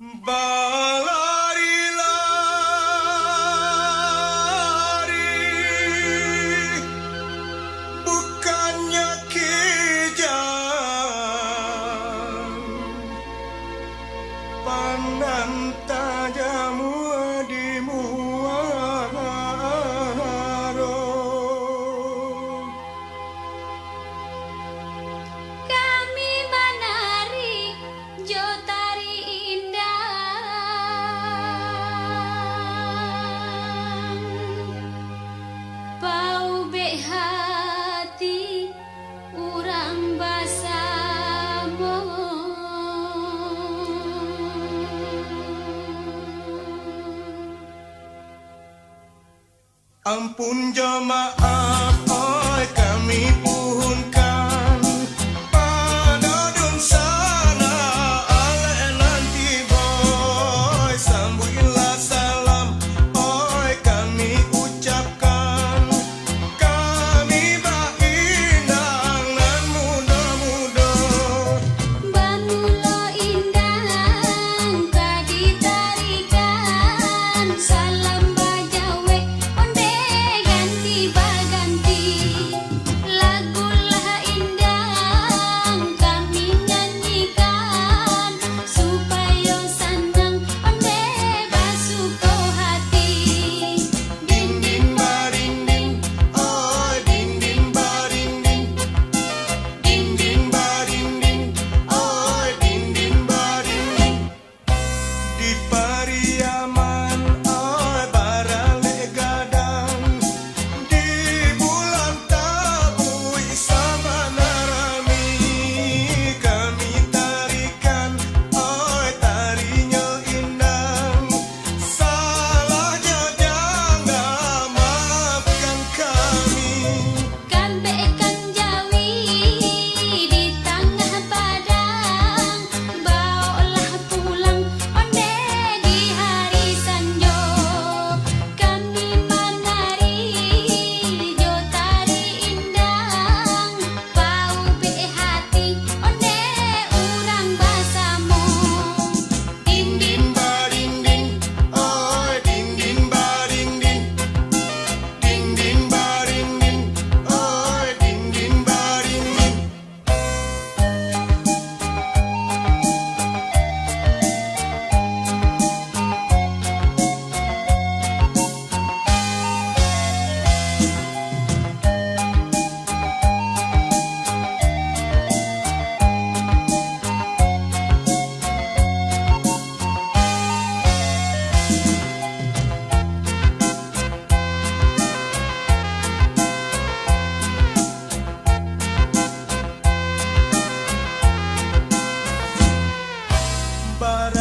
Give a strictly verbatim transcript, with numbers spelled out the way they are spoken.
Balari-lari, bukannyo kijang, pandan tajam di muaro. Kami manari jo tari indang, paubek hati urang basamo. Ampun jo maaf, oi, kami puhunkan pado dunsanak alek nan tibo, oi, sambuiklah salam, oi, kami ucapkan. Kami baindang nan mudo-mudo. Bamulo indang ka ditarikan, salam bajawek onde ganti baganti. Lagulah indang kami nyanyikan, supayo sanang onde basuko hati. Dindin barindin, oi, dindin barindin. Dindin barindin, oi, dindin barindin. Di Pariaman, oi, baralek gadang. Di bulan tabuik sabana rami, kami tarikan, oi, tarinyo indang. Salahnyo jangan maafkan kami. Kambek kan jawi di tangah padang, baoklah pulang onde di hari sanjo. Kami manari jo tari indang, paubek hati onde urang basamo. Dindin barindin, oi, dindin barindin. Dindin barindin, oi, dindin barindin. Bara